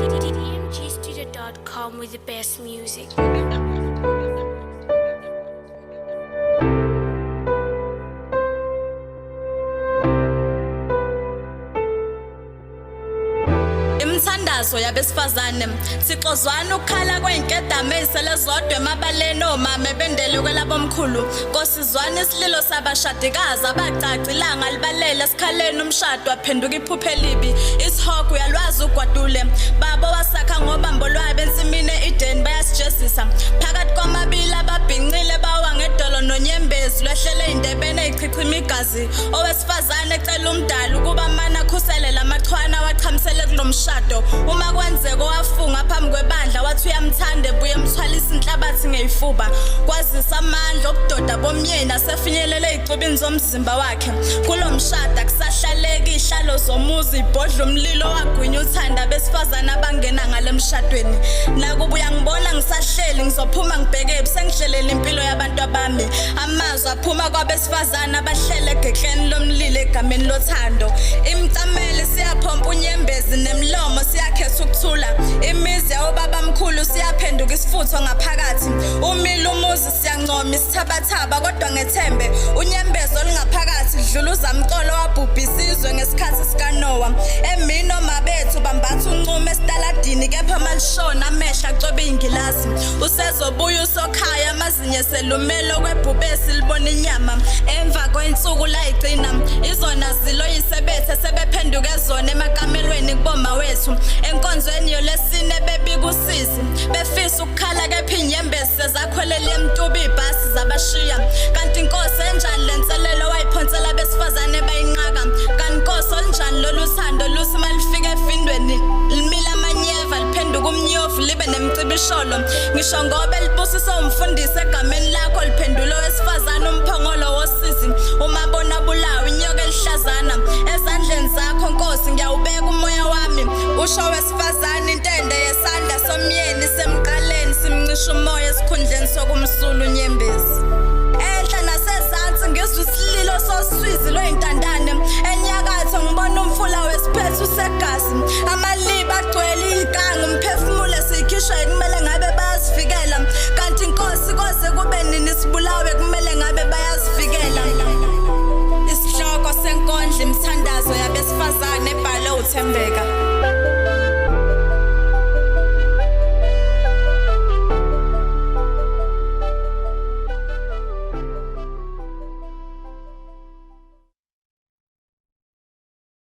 DMGstudio.com with the best music. Imithandazo yabesifazane Thixo zwana ukukhala kwey'nkedama ey'sele zodwa emabaleni omama ebendele kwelabomkhulu Nkosi zwana isililo sabashadikazi abacaci ilanga libalele esikhaleni umshado waphenduka iphupho elibi isihogo uyalwazi ugwadule babo wasakha ngobambo lwabo ensimini e-Eden bayasijezisa phakathi kwamabili ababhincile bawa ngedolo nonyembezi lwehlele ey'ndebeni ey'chichima igazi owesifazane ecela umdali ukuba amane akhusele lamachwana awachamisele kulo mshado uma kwenzeka owafunga phambi kwebandla wathi uyamthanda ebuye emthwalisa inhlabathi ngeyifuba kwazisa amandla obudoda bomyeni asefinyelele ey'cubini zomzimba wakhe kulo mshado akusahlaleki iy'hlalo zomuzi ibhodla umlilo wagwinya uthanda abesifazane abangena ngale mshadweni nakuba uyangibona ngisahleli ngizophuma ngibhekephi sengihlelele impilo yabantu abami amazwi aphuma kwabesifazane abahlele egekleni lomlilo egameni lothando imicamele siyaphompa unyembezi nemilomo siyakhetha ukuthula imizi yawobabamkhulu siyaphenduka isifutho ngaphakathi umile umuzi siyancoma isithabathaba kodwa ngethembe unyembezi olungaphakathi dlula uzamcolo wabhubhisa izwe ngesikhathi sikaNowa emini omabethu bambatha uncumo esitaladini kepha malishona amehlo acobe ingilazi usezobuya usokhaya amazinye selumelo kwebhubesi libona inyama emva kwensuku layigcina izona ziloyise bethe sebephenduke zona emakamelweni kuboma wethu enkonzweni yolesine bebika usizi befisa ukukhala kepha inyembezi sezakhwelela emtuba ibhasi zabashiya kanti inkosi enjani lenselelo wayiphonsela besifazane bayinqaka kanti inkosi olunjani lolu thando luthi malifika efindweni limila amanyeva liphenduka umnyovu libe nemcibisholo ngisho ngoba elibusiswa umfundisi egameni lakho liphendula owesifazane umphongolo wosizi uma bona bulawa inyoka elihlazana ezandleni zakho nkosi ngiyawubeka umoya wami usho wesifazane intende yesandla somyeni semqaleni simncisha umoya esikhundleni sokumsula unyembezi enhla nasezansi ngizwa isililo soswizi lwey'ntandane enyakatho ngibona umfula wesiphethu segazi amaliba agcwele iy'nkanga umphefumulo esiyikhishwa kumele ngabe bayazifikela kanti inkosi koze kube nini sibulawe kumele ngabe bayazifikela isihloko senkondlo imithandazo yabesifazane ebhalwe uThembeka.